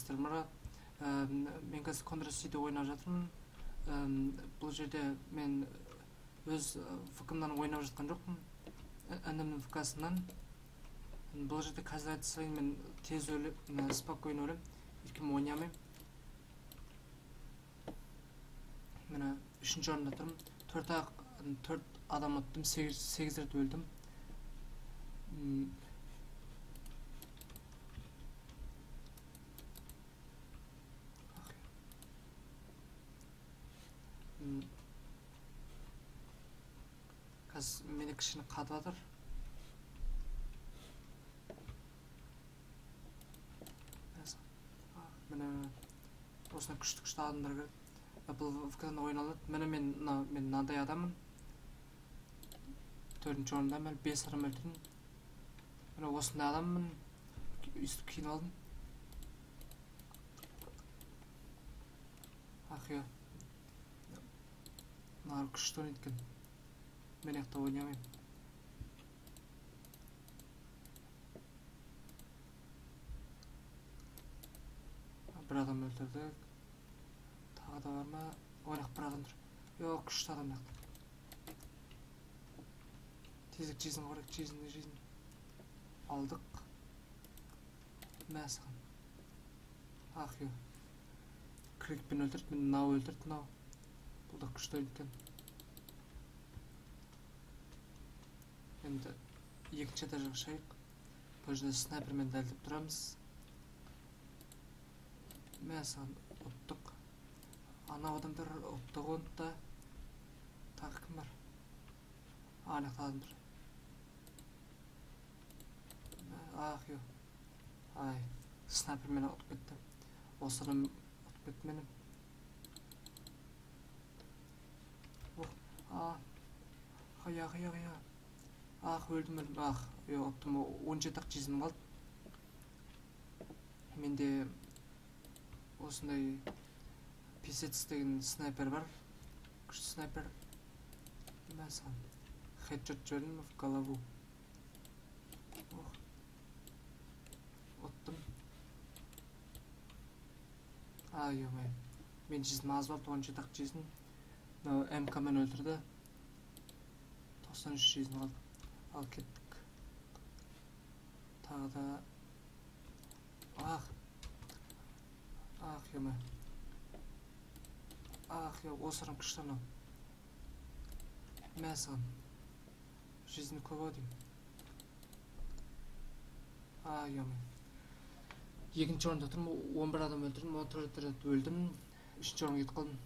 Сәлеметсіздер ме? Мен қазір Counter-Strike ойнап жатырмын. Бұл жерде мен өз ВК-мнан ойнап жатқан жоқпын. Інімнің ВК-сынан. Бұл жерде қазір айта салайын, мен тез өліп, спокойно өлемін. Өйткені ойнай алмаймын. Міне 3-ші орында тұрмын. 4 адам ұттым, 8 рет өлдім. Қазір мені кішкене қатып жатыр. Міне осындай күшті-күшті адамдар кіреді. Бұл ВК-дан ойналады. Міне мен мынандай адаммын. 4-ші орында мен 5 адам өлтірдім. Міне осындай адаммын. Өйстіп киініп алдым. Ах, я. Мыналар күшті ойнайды екен. Мен жақта ойнай алмаймын. Бір адам өлтірдік. Тағы да бар ма? Ойнақ бір адам тұр. Жоқ, күшті адам жақта. Тезірек жизнь көрейік, жизнь, жизнь. Алдық. Мә саған. Ах, ё. Крикпен өлтірді, мені мынау өлтірді, мынау. Бұл да күшті ойын екен. Енді екінші этажға шығайық. Бұл жерде снайпермен дәлдеп тұрамыз. Мә саған, ұттық. Анау адамдар ұттық оны да. Тағы кім бар? Ана жақта адам тұр. Ах, ё. Ай, снайпермен ұтып кетті. Осы адам ұтып кетті мені. Ох, а. Хая, хая, хая. Ах, өлдім, өлдім. Ах, ё, ұттым. 17 ақ жизнім қалды. Менде осындай писец деген снайпер бар. Күшті снайпер. Мә саған. Хедшот жібердім в голову. Ох. Ұттым. Ай, ё-моё. Мен жизнім аз болды, 17 ақ жизнім. Мынау МК-мен өлтірді. 93 жизнь қалды. Ал кеттік. Тағы да. Ах. Ах, ё-моё. Ах, ё, осы адам күшті анау. Мә саған. Жизнь көп ау деймін. Ай, ё-моё. Екінші орында тұрмын, 11 адам өлтірдім, 14 рет өлдім. 3-ші орынға кетіп қалдым.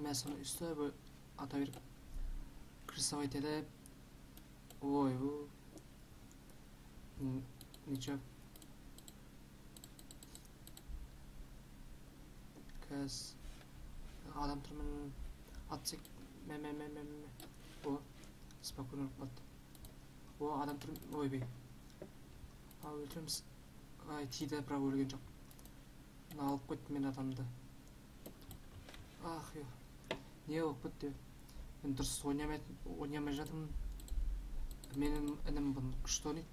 Мә саған үсті ата беріп крысовать етіп. Ой, ой. Ничего. Қазір адам тұрмын. Атсек, мә, мә, мә, мә, мә. О, спокойно өліп қалды. О, адам тұр, ойбай. А, өлтіреміз. Ай, тиді, бірақ өлген жоқ. Мына алып қойды мен адамды. Ах, ё. Не болып кетті? Мен дұрыс ойнамай жатырмын. Менің інім бұны күшті ойнайды.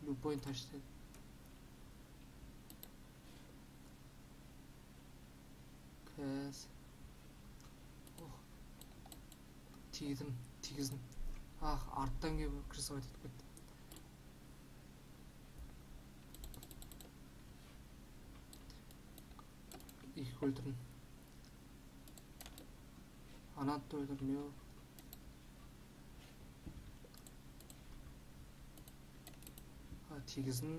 Любойын тащит. Қазір. Ох. Тигіздім, тигіздім. Ах, арттан келіп крысовать етіп кетті. Екі өлтірдім. Ананы да өлтірдім, ё. А, тигіздім.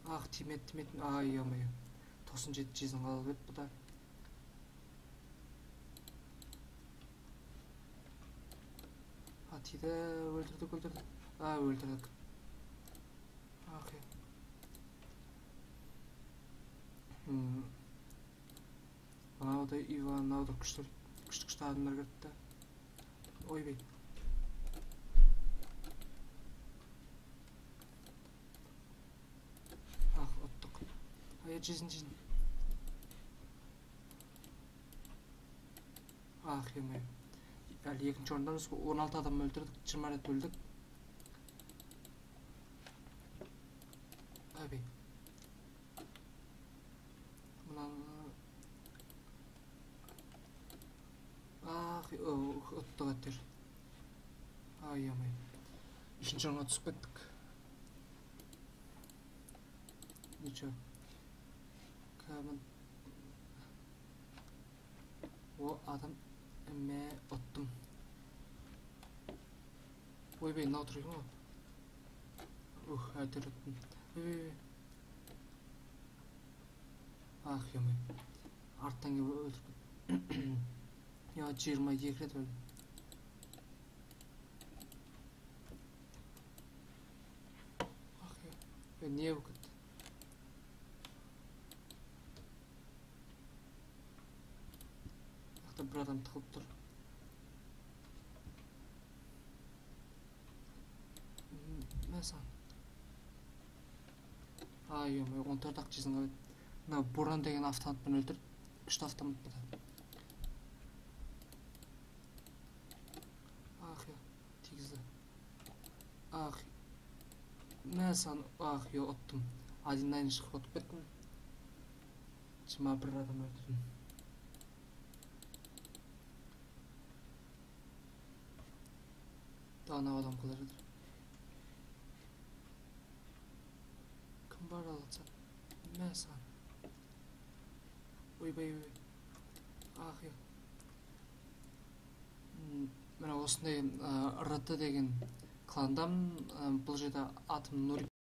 Ах, тимеді, тимеді. Ай, ё-моё. 97 жизнь қалып еді бұда. А, тиді, өлтірдік, өлтірдік. А, өлтірдік. Ах, е. Мынау да Иван, мынау да күшті, күшті, күшті адамдар кірді. Ойбай. Ах, ұттық. Ай, жизнь, жизнь. Ах, ё-моё. Әлі екінші орындамыз. 16 адам өлтірдік, 20 рет өлдік. Ойбай. Мынаны ах, ұттық әттер. Ай, амай. Үшінші орынға түсіп кеттік. Ничего. Кәмін. О, адам мә ұттым. Ойбай, мынау тұр екен ғой. Ух, әйтеуір ұттым. Ойбай. Ах, емай. Арттан келіп өлтіріп кеттім. Я 22 рет өлдім. Ах, не болып кетті? Мына бір адам тығылып тұр. Мә саған. Ай, ой, 14 ақ жизнь қалады. Мына Буран деген автоматпен өлтірді. Күшті автомат бұл. Ах, тигізді. Ах, мә саған, ах, ұттым. 1-9 шығып ұтып кеттім. 21 адам өлтірдім. Анау адам қалай жатыр? Кім бар алатса? Мә саған. Ойбай, ойбай. Ах, міне осындай РТ деген кландамын. Бұл жерде атым Нурик.